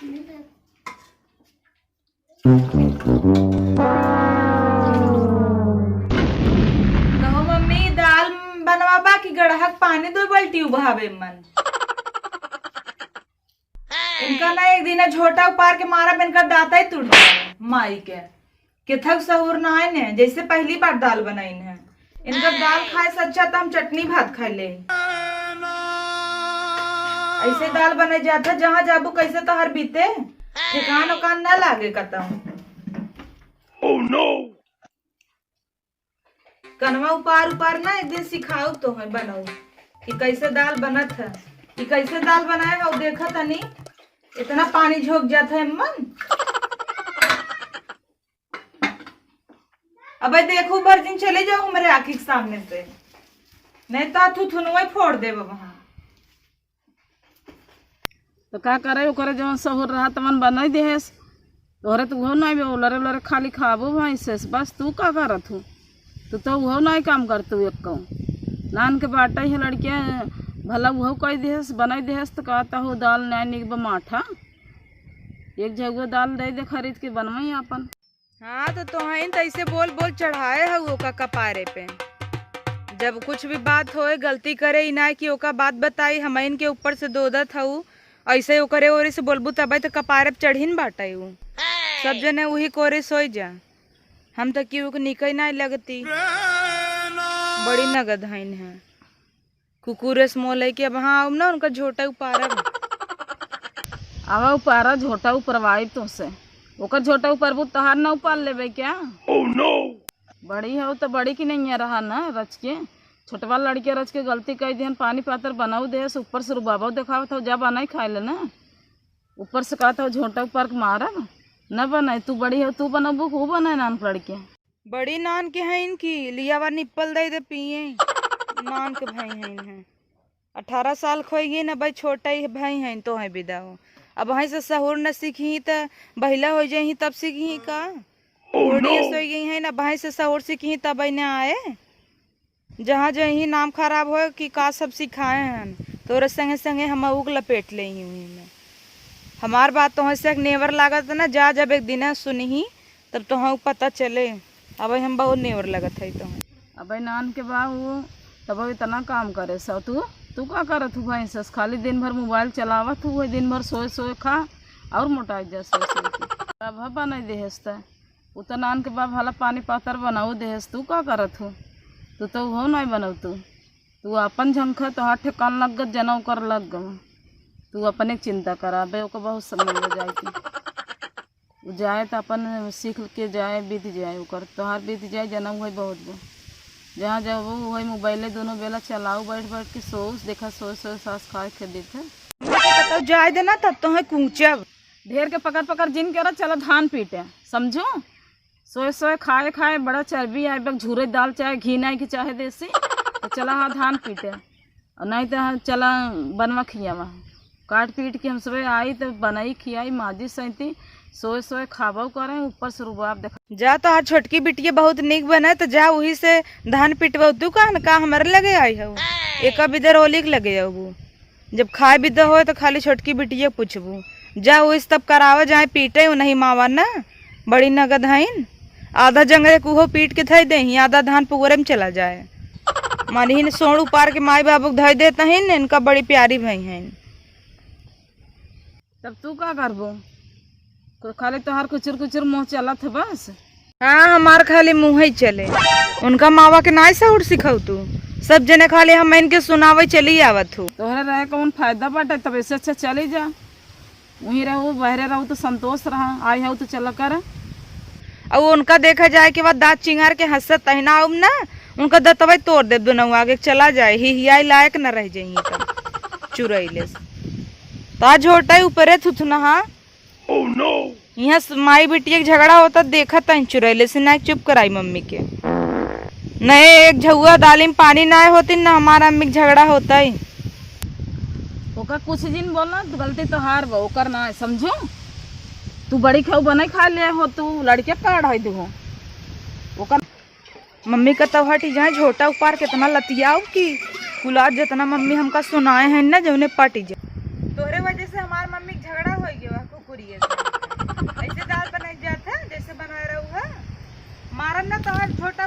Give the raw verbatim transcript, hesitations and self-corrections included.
कहो मम्मी, दाल बनवाबा कि गड़हक पानी दो बाल्टी उबहावे मन? इनका ना एक दिन झोटा उपार के मारब, इनका दांत ही टूट जाए माई के। केथक सहूर ना है ने, जैसे पहली बार दाल बनाइन है। इनका दाल खाए से अच्छा तो हम चटनी भात खाए ले। ऐसे दाल बने जात है, जहाँ जाबू कैसे तोहर बीते, ठिकान उकान ना लागे कतहूँ। Oh no! कनवा उपार उपार ना एक दिन सिखाऊ तो है बनाऊ कि कैसे दाल बनत है, कि कैसे दाल बनाए हो। देखा तनी इतना पानी झोंक जात है मन। अबे देखू भर दिन चले जाओ हमरे आँखी के सामने से, नहीं तो थुथुनवे फोड़ देब वहाँ। तो का करे, ओकरे जवन सहूर रहा तवन बनाई देहेस। तोहरे तो उहो नाई बे, उलरे उलरे खाली खाबो भैंसेस, बस तू का करत हूँ? तू तो उहो नाई काम करत हूँ एको। नान के बाटे है लड़किया, भला उहो कह देहेस, बनाई देहेस तो कहता हो दाल नाई निक बा माठा। एक झगुआ दाल दे दे खरीद के बनवाई आपन। हाँ, तो तोहइन त ऐसे बोल बोल चढ़ाए हऊ ओका कपारे पे। जब कुछ भी बात होए, गलती करे, ई ना कि ओका बात बताई, हमइन के ऊपर से दोदत हऊ। ऐसे ओकरे ओरी से बोलबू तबे तो कपारे पे चढ़िन बाटे ऊ। सब जने उही कोरे सोई जा। हम तो केहू के निकई नाई लगती। बड़ी नगद हइन है। कुकुर से मोह लेके अब हाँ आउब ना, उनका झोटा उपारब। आवा उपारा, झोटा उपरवाई तोसे। ओकर झोटा उपरबू, तहार ना उपार लेबे क्या? Oh no! बड़ी हो तो बड़ी की नहीं रहा ना रच के। छोटवा लड़के रच के गलती कई दिहन, पानी पातर बनाऊ देस, ऊपर से रुबाबो देखावत हो, जा बनाई खाए ले ना। ऊपर से कहत हो झोटा उपार के मारब, न बनाई, तू बड़ी हो, तू बनबू, हू बनाए नान के लड़के। बड़ी नान के हइन कि लियावा निप्पल दे दे पिए। नान के भाई हइन हैं। अठारह साल खोई गई ना भाई, छोटा ही भाई हइन तो है विदा हो। अब वहीं से सहूर न सीखी त बहिला हो जाही तब सीखी का? Oh, बूढ़ी no! सोई गई है ना, वहीं से सहूर सीखी तब इन्हें आए। जहाँ जहीं नाम खराब होए कि का सब सिखाए हन, तोरे संगे संगे हम ऊक लपेट ले ही हुई में। हमार बात तोहे से एक नेवर लागत ना, जा जब एक दिन सुनही तब तोहे पता चले। अब हम बहुत नेवर लगत है तोहे। अब नान के बा वो तब इतना काम करे स तू, तू का करत हूँ भैंस? खाली दिन भर मोबाइल चलावत हूँ, वही दिन भर सोए सोए खा और मोटाई जा सोए सोए के। अब बनाई देहेस त उ त नान के बा भला पानी पातर बनाऊ देहेस, तू का करत हूँ? तू तो उहो नाई बनऊ तू। तू आपन झंखा, तोहार ठेकान लग गत, जना ओकर लग गवा। तू अपने चिंता करा, बे ओकर बहुत समय हो जाए की। उ जाए त अपन सीख के जाए, बीत जाए ओकर, तोहार बीत जाए, जना उहे बहुत बा। जहाँ जाबू उहे मोबाइले दोनों बेला चलाऊ, बैठ बैठ के सोस, देखा सोए सोए सास खाए के देत है। तो जाए देना, तब तोहे कूचब। ढेर के पकड़ पकड़ जिन करा, चला धान पीटे, समझू? सोए सोए खाए खाए बड़ा चर्बी आए, बक झूरे दाल चाहे घी नाई के चाहे देसी, तो चला हाँ धान पीटे, और नाई तो हाँ चला बनवा खियावा। काट पीट के हम सबे आई तो बनाई खियाई, माजी सैती, सोए सोए खाबो करें, ऊपर से रुबाब देखा। जा तो आज छोटकी बिटिया बहुत नीक बने, तो जा वही से धान पिटबऊ। तू कहन का हमरे लगे आई हऊ? एका बिदर ओलिक लगे अबू। जब खाए बिदा होए तो खाली छोटकी बिटिया पूछबू। जा ओइस तब करावा जाए पीटे, उ नहीं मावा ना, बड़ी नगद हईन। आधा जंगरे कुहो पीट के धई देही, आधा धान पुगरे में चला जाए। मानिहिन सोड़ उपार के माई बाबू के धई देत हईन, इनका बड़ी प्यारी भई हईन। तब तू का करबो? को-, खाली तोहार कुचुर कुचुर मुँह चलत है बस। हाँ, हमार खाली मुँह ही चले। उनका मावा के नाई सहूर सिखाऊ तू। सब जने खाली हम इनके सुनावे चली आवत हो। तोहरे रहे कौन फायदा बाटे, तब ऐसे अच्छा चली जा। वहीं रहू, बहरे रहू तो संतोष रहा, आई हऊ तो चला कर। और उनका देखा जाए के बाद दाँत चिंगार के हंसत तहिना आउब ना, उनका दतवा तोड़ देब दुनौआ आगे चला जाए, हिहियाई लायक न रह जाई तब चुरैले से। ता झोटा ऊपरे थुथुनहा। Oh no! यहाँ स-, माई बिटिया के झगड़ा होता, देखत हईन चुरैले से, ना चुप कराई मम्मी के। नए एक झउआ दाली में पानी ना होती, ना हमारा अम्मी के झगड़ा होता ही। ओकर कुछ जिन बोलना, गलती तोहार बा, ओकर ना है, समझो? तू बड़ी खाऊ बने खा ले हो, तू लड़के का अढ़ाई दू हो। ओकर मम्मी का तब हटी जाए, झोटा उपार कितना लतियाओ कि कुलार जितना मम्मी हमका सुनाए हैं ना, जौने पाटी जाए। तोहरे वजह से हमार मम्मी के झगड़ा हो ये वह कुकुरिया से। ऐसे दाल बनाई जात है, जैसे बना रहा हुआ। मारन ना तोहर छोट